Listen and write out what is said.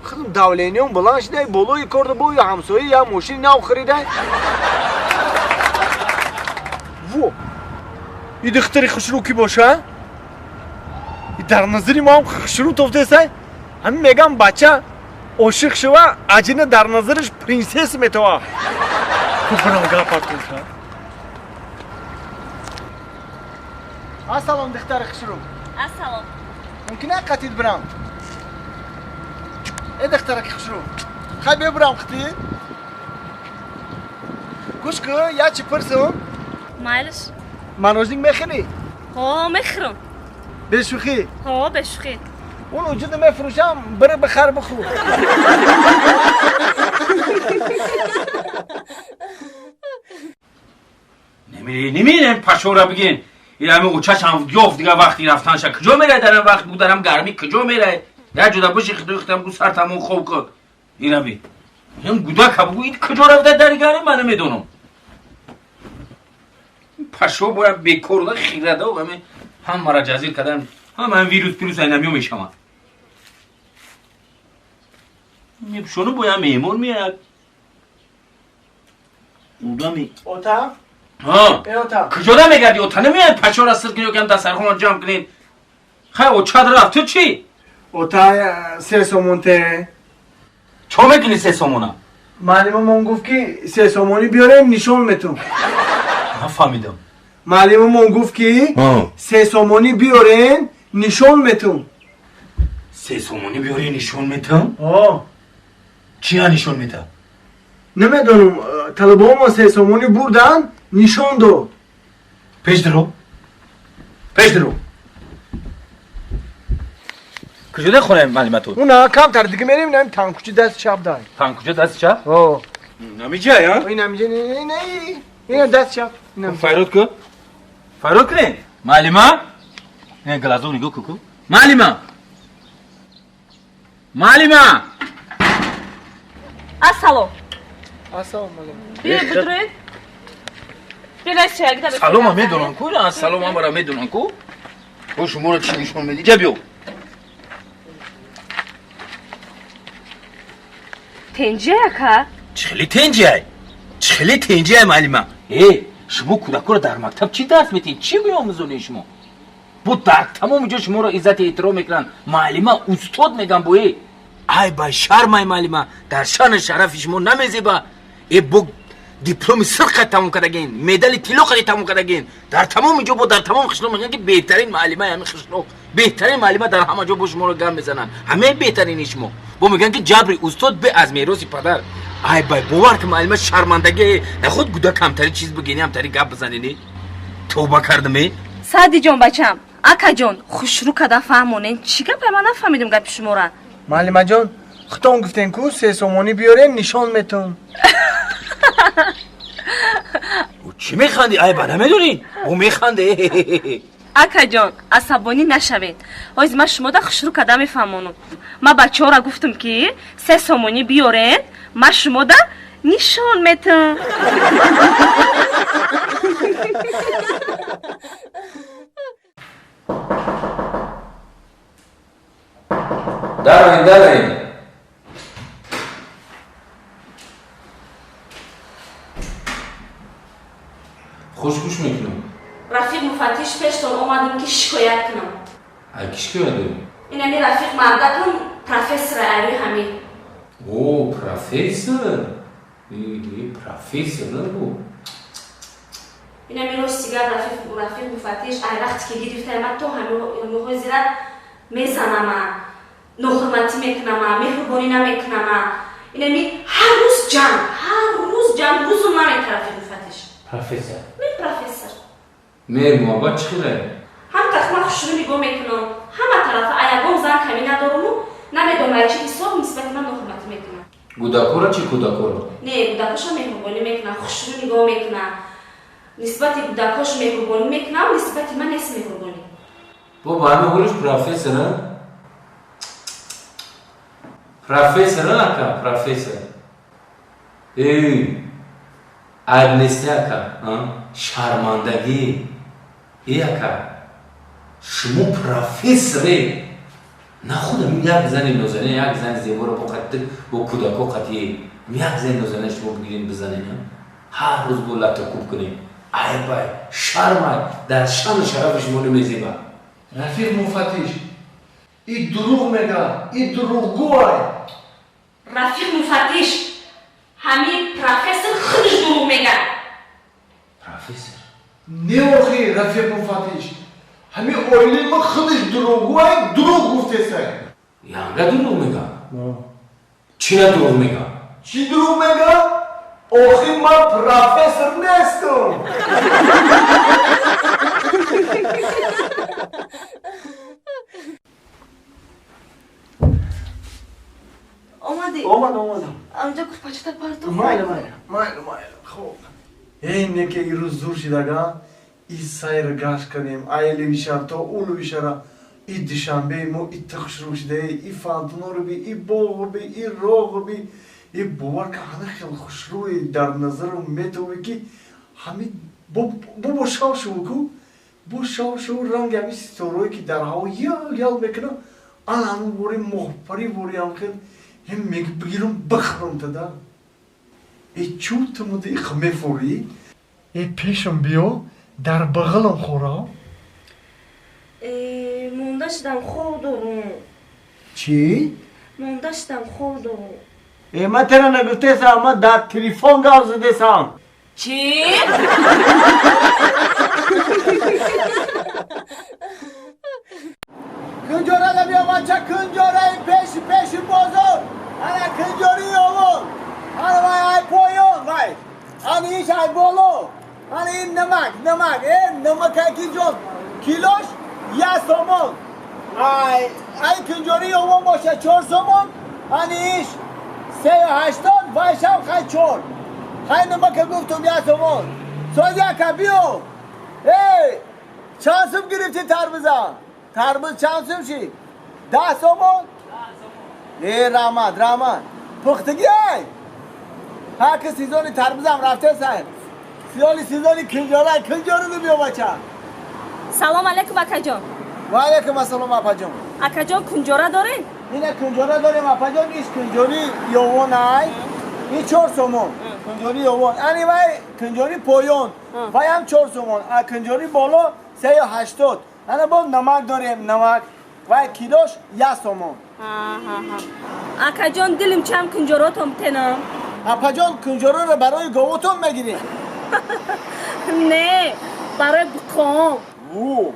Худам давлениям баланд шидай, болои корда бо ҳамсоя я мошини нав харидай. Во! И духтари хушрӯ ки боша? И дар назари мо ҳам хушрӯ тофтесай? Ҳамин мегам бача ошиқ шава, аҷина дар назараш принсесса метова. Купрам гапат кунша. Ассалом, духтари хушрӯ. Ассалом. Мумкин аст қатид бирам? Э духтараки хушрӯ. Хай бибирам қитид. Гӯш кун, я чӣ пурсум? Майлиш. Мороженик мехӯрӣ? Ҳо, мехӯрам. Бешӯхӣ? Ҳо, бешӯхӣ. Он уҷуда мефурӯшам, бира бихар бихӯр. Немирем пашора бигин. Ин ҳами учашам ёфт дига вақти рафтанша. Куҷо мерай дар ин вақт бу дарам гармӣ куҷо мерай? Як ҷода биши худоихтам гу сар тамон хоб кун. Ираби. Ин гудака бугу ин куҷо рафта дари гармӣ ман намедонам. Пашо бояд бекорда хирада ҳами ҳамара ҷазир кардан. Ҳама ҳам вирус пирус айнамиё мешаванд. Шуно бояд меҳмон меяд. Удами. Ота? Ҳа. Э ота. Куҷода мегардӣ? Ота намеяд пашора сир кунед ёкам дастархона ҷамъ кунед. Хай очад рафт. Ту чӣ? Ота 3 сомон те. Чо мекунӣ 3 сомона? Муаллимамон гуфт ки 3 сомонӣ биёрем нишон метум. Нафаҳмидам. Муаллимамон гуфт ки 3 сомонӣ биёрем нишон метум. 3 сомонӣ биёрем нишон метум? Ҳо. Чия нишон метам? Намедонам, талабаҳомо 3 сомонӣ бурдан нишон дод. Пеш даро. Пеш даро. Куҷода хонаи муаллиматон? Уна камтар дига мерем, инам танкучи даст чап дай. Танкуча даст чап? Ҳо. Намиҷа, я? Инамиҷа, не, не, ина даст чап. Файрод ку? Файрод кунед? Муаллима? Не, глазо нигоҳ ку ку. Муаллима! Муаллима! Ассалом. Ассалом алейкум. Биё бидуред. Салома медонам ку, ассалом ҳамара медонам ку. Ку шуморо чӣ нишон медӣ? Ҷа биё. Тенҷия ака? Чӣ хеле тенҷиай? Чӣ хеле тенҷиай муаллима? Э, шумо кӯдакоро дар мактаб чӣ дарс медиҳед? Чӣ меомӯзонед шумо? Бо дар тамоми ҷо шуморо иззати эҳтиром мекунанд. Муаллима устод меган бо э. Ай ба шармай муаллима, дар шаъну шарафи шумо намезеба. Э бо дипломи сирқ қад тамом кардагин, медали тилло қади тамом кардагин. Дар тамоми ҷо бо дар тамоми қишлоқ мегӯянд ки беҳтарин муаллимаи ҳамин қишлоқ, беҳтарин муаллима дар ҳама ҷо бо шуморо гап мезананд. Ҳамаи беҳтарини шумо. Бо мегӯянд ки ҷабри устод бе аз мероси падар. Ай бай бовар ки муаллима шармандагӣ, наход гуда камтари чиз бигини, ҳамтари гап бизанини. Тавба кардам э? Саъдиҷон бачам, акаҷон, хушрӯ када фаҳмонен. Чӣ гапе? Ман нафаҳмидам гапи шуморо. Муаллимаҷон, худтон гуфтен ку 3 сомонӣ биёрем нишон метум. Чӣ механдӣ? Ай ба намедонӣ? Ӯ механде. Акаҷон, асабонӣ нашавед. Ҳоз ман шумода хушрӯ када мефаҳмонам. Ман бачаҳоро гуфтам ки 3 сомонӣ биёрен, ман шумода нишон метум. Дароин, дароин. Хуш гӯш мекунам. Рафиқ муфаттиш пештон омадам ки шикоят кунам. Ай ки шикоят дорӣ? Инами рафиқ мардакун профессор айрӯи ҳамин. О, профессор? Профессор набу. Инами рости гап рафиқ муфаттиш ай вақте ки гирифтаи ман то ҳамиҳои зира мезанама, нохурматӣ мекунама, меҳрубонӣ намекунама. Инами ҳар рӯз ҷанг, ҳар рӯз ҷанг, рӯзу намекунад рафиқ муфаттиш. Профессор? Не, профессор. Меҳр муҳаббат чӣ хеле? Ҳам тараф ман хушрӯ нигоҳ мекунам, ҳама тарафа аягон зан камӣ надоруму, намедонам чӣ ҳисоб нисбати ман нохурматӣ мекунад. Гудакора чӣ кӯдакора? Не, гудакоша меҳрубонӣ мекунад, хушрӯ нигоҳ мекунад. Нисбати гудакош меҳрубонӣ мекунам, нисбати ман нест меҳрубонӣ. Бо ба ҳамин ҳолиш профессор, а? Профессор, ака, профессор. Эй, айб нести, ака, а? Шармандагӣ. Эй, ака, шумо профессоре. На худам як зани нозанин, як зани зеборо бо қатъи бо кӯдако қатъи як зани нозанин шумо бигирин бизанед, ҳар рӯз бо латакӯб кунед. Айбай, шармай, дар шану шарафи шумо намезеба. Рафиқ муфаттиш, и дурӯғ мега, и дурӯғгӯай. Рафиқ муфаттиш, ҳамин профессор худаш дурӯғ мега. Профессор? Не, охи, рафиқ муфаттиш, ҳамин оилаи ма худаш дурӯғгӯай, дурӯғ гуфтесай. Янга дурӯғ мега? Чира дурӯғ мега? Чӣ дурӯғ мега? Охи, ман профессор нестам. Омадӣ? Омадам, омадам. Анҷа курпачата партоф. Майли, майли, майли, майли. Хоб, эй, неке ирӯз зур шидага, и сайр гашт кардем, ай левишар то у левишара, и Душанбеи мо итта хушрӯ шида, и фонтанору би, и боғу би, и роғу би, и бовар ка, ҳана хел хушрӯи дар назару метовӣ, ки ҳами бобо шав шуву ку, бо шав шуву ранги ҳами ситорое, ки дар ҳаво ял ял мекунам, ана ҳамун вори моҳпарӣ вориам хел ҳем меги бигирам бихӯрам тада. Э, чӯ тумуди их мефорӣ? Э, пешам биё, дар бағалам хӯра. Э, монда шудам, хоб дорум. Чӣ? Монда шудам, хоб дорум. Э, ман тера нагуфтесам, ман дар телефон гап задесам. Чӣ? Кунҷорада биё, бача, кунҷораи пеши пеши бозор. Ана кунҷори овон. Ана вай ай поён, вай. Ана иш ай боло. Ана ин намак, намак, э, намакаки ҷон. Килош 1 сомон. Ай, ай кунҷори овон боша 4 сомон. Ана иш 3,80, вайшам хай 4. Хай намака гуфтум 1 сомон. Сози ака биё. Эй, чанд сум гирифти тарбуза? Тарбуз чанд сум шид? 10 сомон? Э, раҳмат, раҳмат. Пухтагӣ ай? Ҳар ки сезони тарбузам рафтесай. Сиёли сезони кунҷора, кунҷориду биё, бача. Салом алейкум, акаҷон. Ва алейкум ассалом, апаҷон. Акаҷон, кунҷора дорем? Ина кунҷора дорем, апаҷон, иш кунҷори ёвон ай. Ин 4 сомон. Кунҷори ёвон. Ани вай кунҷори поён. Вай ҳам 4 сомон. А кунҷори боло 3,80. Ана бо намак дорем, намак. Вай килош 1 сомон. Акаҷон, дилим чанд кунҷоротон битенам? Апаҷон, кунҷороро барои говотон мегирем? Не, барои буқом. У.